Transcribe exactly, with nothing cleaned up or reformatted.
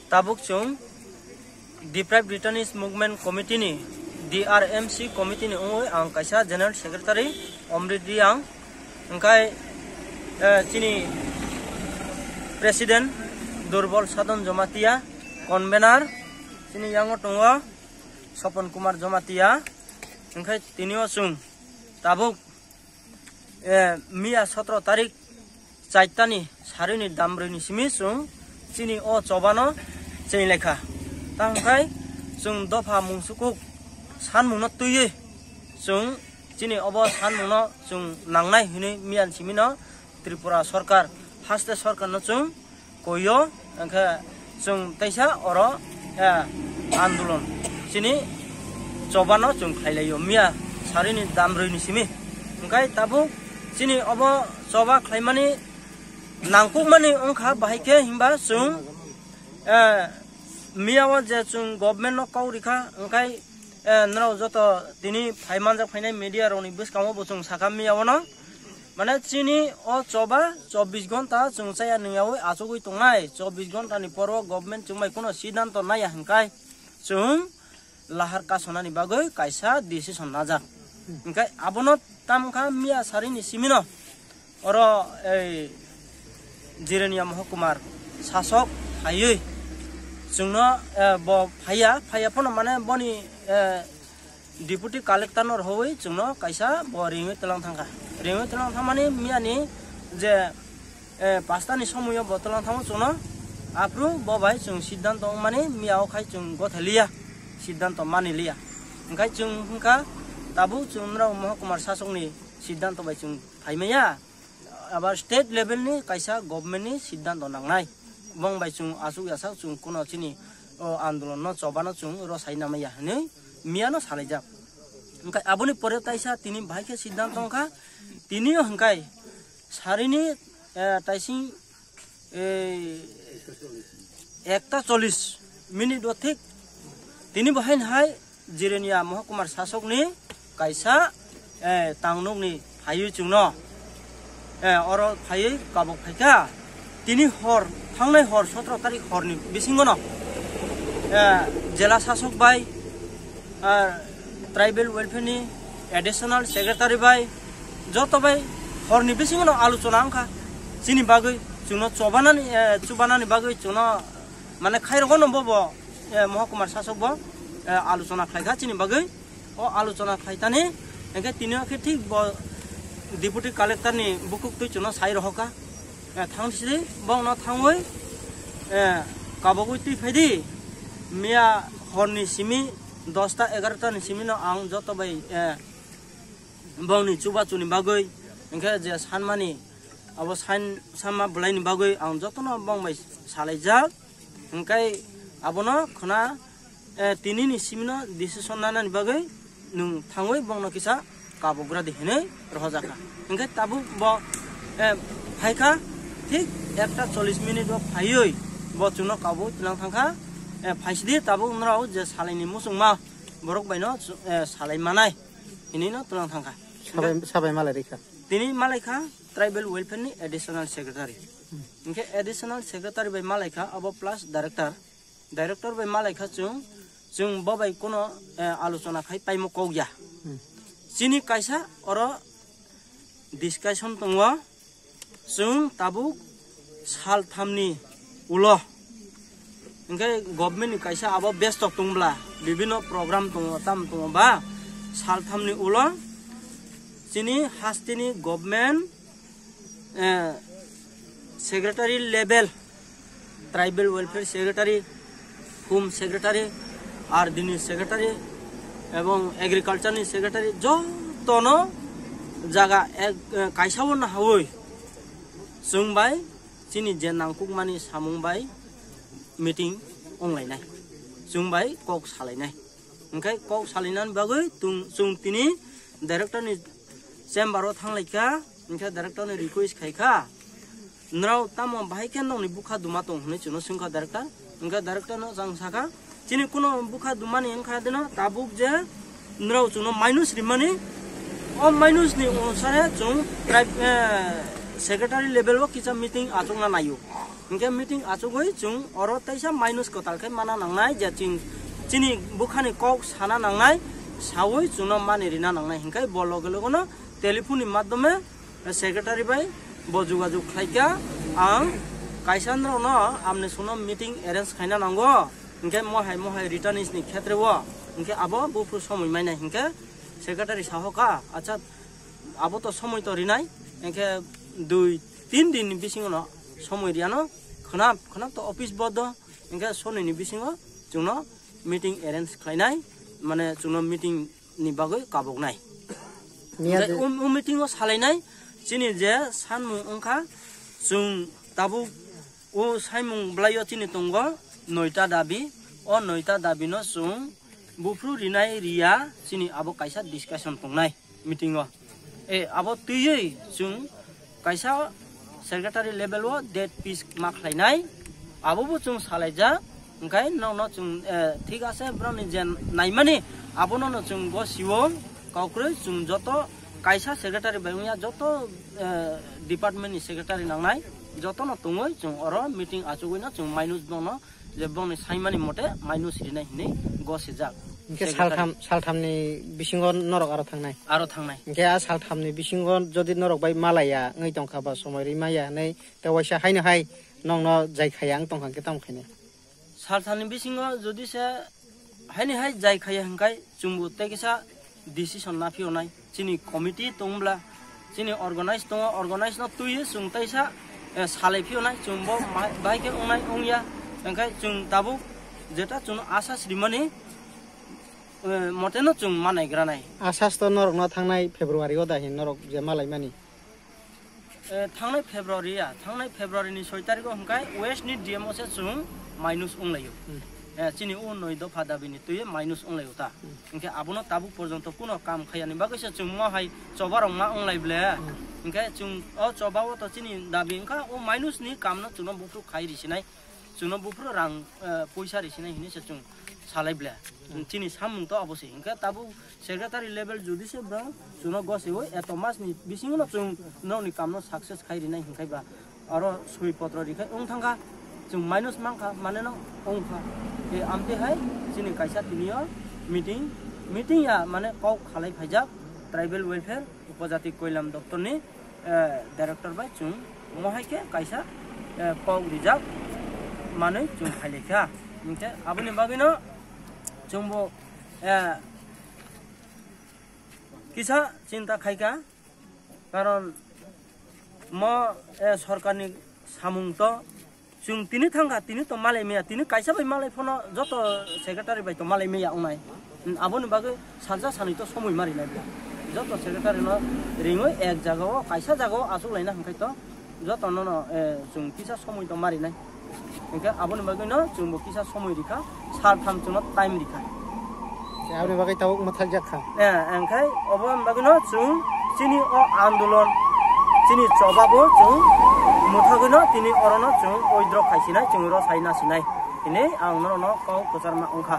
Tabuk chwng Deprived Returnees Movement Committee ni, D R M C committee ni wngwi ang kaisa General Secretary Omrit Reang, hwnkhe, eh, chini President Durbal Sadon Jamatia, Convener chini yango tongo Sopon Kumar Jamatia, hwnkhe tini o chwng tabuk eh, miya sotro tarik chaitani sarini damrwini simi chwng chini o chobano chenglaikha. Tangkhai chwng dopha mungsukuk sanmungno twiwi chwng chini obo sanmungno chwng nangnai hwnwi miyani simino Tripura sorkar, haste sorkarno chwng koyo, hwnkhe chwng teisa oro, eh, andolon chini chobano chwng khlailaio miya sarini damrwini simi. Hwnkhe tabuk chini obo choba khlaimani nangkukmani wngkha, bahai khe himba chwng, eh, miya o je chwng government no kok rikha, hwnkhe, eh, norok joto tini phai manjak phainai media rokni bwskango bo chwng sakha miya o no. Mane chini o choba chobbish ghonta chwng chaya nungyawi achugwi tongnai, chobbish ghonta ni poro government chwng bai kuno siddhanto naiya hwnkhe chwng lahar kasonani bagwi kaisa decision najak. Hwnkhe abono tamkha miya sarini simino oro ei Jirania Mohokumar sasok phaiwi chwngno, eh, bo phaiya, phaiya phano mane boni, eh, Deputy Collector no rohoi chwngno kaisa bo ringwi twlang thangkha. Ringwi twlang thangmani miyani je, eh, pasta ni somoyo bo twlang thango chwngno, aphuru bo bai chwng siddhanto wngmani miya o khai chwng gothe liya, siddhanto mani liya. Hwnkhe chwng hwnkha tabuk chwng norok Mohokumar sasokni siddhanto bai chwng phaimaya. Abo state level ni kaisa government ni siddhanto nangnai. Bong bai chwng aswk yasak chwng kuno chini o andolon no chobano chwng rosai namaya hwnwi miyano salaijak. Hwnkhe aboni pore taisa tini bahai khe siddhanto wngkha, tini o hwnkhe sarini, eh, taising, eh, ekta chollish minute o thik tini bo haino hai Jirania Mohokumar sasokni kaisa, eh, tangnukni phaiwi chwngno, eh, oro phaiwi kabuk phaikha. Tini hor, thangnai hor sotro tarik horni bisingono, eh, jela sasok bai, ah, tribal welfare ni additional secretary bai, joto bai horni bisingono alochona wngkha. Chini bagwi chwngno chobanani, eh, chubanani bagwi chwngno mane khairokno bobo, eh, Mohokumar sasok bo, eh, alochona khlaikha chini bagwi. O alochona khlaitani, hwnkhe tini o khe thik bo Deputy Collector ni bukhuk twi chwngno sai rohorkha. Eh, thang sidi bongno thangwi, eh, kabogwi twi phaidi. Miya horni simi dosta egarota ni simi no ang joto bai, eh, bongni chubachu ni bagwi, hwnkhe je sanmani abo sain-, sanma bwlaini bagwi ang jotono bong bai salaijak. Hwnkhe abono khwna, eh, tinini simino decision nanani bagwi nwng thangwi bongno kisa kabugra di hinwi rohojakha. Hwnkhe tabuk bo, eh, phaikha, thik ekta chollish minute o phaiwi bo chwngno kabui twnang thangkha. Eh, phaisidi tabuk norok je salaini muchungma borok baino, eh, salai manai hinwi no twnang thangkha. Sabai, sabai malai rikha. Tini malaikha tribal welfare ni additional secretary. Hwnkhe additional secretary bai malaikha abo plus director. Director bai malaikha chwng, chwng bo bai kono, eh, alochona khai paimo kok ya. Hmm. Chini kaisa oro discussion tongo, chwng tabuk sal thamni ulo. Hwnkhe government ni kaisa abo bestok tongbla, bibino program tongo, tam tongo ba, sal thamni ulo chini hasteni government, eh, secretary level, tribal welfare secretary, home secretary, R D ni secretary, ebong agriculture ni secretary, jotono jaga ek, eh, kaisa bo nahawi chwng bai chini je nangkukmani samung bai meeting wnglainai, chwng bai kok salainai. Hingke kok salinani bagwi tung-, chwng tini director ni chamber o thanglaikha, hingke director ni request khaikha, "Nrao tamo bahai khe nokni bukha duma tong?" hinwi chwngno swngkha director. Hingke director no chwng sakha, "Chini kuno bukha dumani wngkha deno, tabuk je nrao chwngno minus rimani, o minus ni onusare chwng tri-, eh, secretary level o kisa meeting achukna naio." Hingke meeting achugwi chwng oro teisa minus kwtal khe mana nangnai je chwng chini bukhani kok sana nangnai, sawi chwngno mani rina nangnai. Hingke bo loge loge no telephone ni madhyome secretary bai bo jogajog khlaikha, ang kaisa norokno amni songno meeting arrange khaina nango, hingke mohai mohai returnees ni khetre o, hingke abo buphuru somoi mainai, hingke secretary sahoka, "Acha, abo to somoi to rinai, hingke dui tin din ni bisingo no somoi riyano, khwnap khwnap to office bodo, hingke sonoi ni bisingo chwngno meeting arrange khlainai, mane chwngno meeting ni bagwi kaboknai." Miya Hingke de- um, um meeting o salainai, chini je sanmung wngkha, chwng tabuk o saimung bwlaio chini tongo noita dabi, o noita dabi no chwng buphuru rinai riya, chini abo kaisa discussion tongnai meeting o. E, abo twiwi chwng kaisa secretary level o date fix ma khlainai, abo bo chwng salaijak. Hingke nokno chwng, eh, thik ase, borokni je naimani, abono no chwng go siwo, kokrwi chwng joto kaisa secretary bai wngya, joto, eh, department ni secretary nangnai, jotono tongwi chwng oro meeting achugwi no chwng minus bono, je bongni saimani mote minus rinai hinwi go sijak. Hingke Secretary. saltham, salthamni bisingo norok aro thangnai? Aro thangnai. Hingke a salthamni bisingo jodi norok bai malaiya wngwi tongkha ba somoi rimaya hinwi, tei waisa haino hai nokno jai khaya wng tongkha, hingke tamo khainai? Salthamni bisingo jodi se haini hai jai khaya hingkai chwngbo tei kisa decision na phiyonai. Chini committee tongbla, chini organize tongo, organize no twiwi chwng teisa, eh, salai phiyonai, chwngbo ma-, bahai khe wngnai wngya, hingkai chwng tabuk jeta chwngno asas rimani, eh, moteno chwng ma naigranai. Asas to norokno thangnai February o da hin norok je malaimani? Eh, thangnai February ya, thangnai February ni soi tarikh o hwnkhe West ni D M o se chwng minus wnglaio. Hmm. Eh, chini o noi dopha dabi ni twi minus wnglaio ta. Hmm. Hwnkhe abono tabuk porjonto kuno kam khayani bagwi se chwng mo hai choba rok ma wnglai ble. Hmm. Hwnkhe chwng o choba o to chini dabi wngkha o minus ni kam no chwngno buphuru khai risinai. Chwngno buphuru rang, eh, poisa risinai hinwi se chwng salai ble. Hmm. Chini samung to abo se. Hwnkhe tabuk secretary level jodi se bwrang chwngno gosiwi eto mas ni bisingo no chwng nokni kamno success khai rinai hwnkhe ba aro soi potro rikhai wng thangkha, chwng minus mankha, mane no wngkha. Tei amtwi hai chini kaisa tini o meeting, meeting ya mane kok khalai phaijak tribal welfare upajati koilam doptor ni, eh, director bai chwng mohai khe kaisa, eh, kok rijak manwi chwng phailaikha. Hwnkhe aboni bagwino chwngbo, eh, kisa chinta khaikha, karon mo, eh, sorkarni samung to chwng tini thangkha, tini to malai maya, tini kaisa bai malai phano joto secretary bai to malai maya wngnai. Hmm, aboni bagwi salsa sanwi to somoi ma rinai bwla. Joto secretary no ringwi ek jaga o, kaisa jaga o achuk laina hwnkhe to joto no no, eh, chwng kisa somoi to ma rinai. Hwnkhe aboni bagwi no chwng bo kisa somoi rikha, sal tham chwngno time rikha. Aboni bagwi tabuk mwthakjak kha. Eh, hwnkhe oboni bagwi no chwng chini o andolon, chini choba bo chwng mwthagwi no tini oro no chwng withdraw khai sinai, chwng oro sai na sinai. Hwnwi ang norok no kok kwcharma wngkha.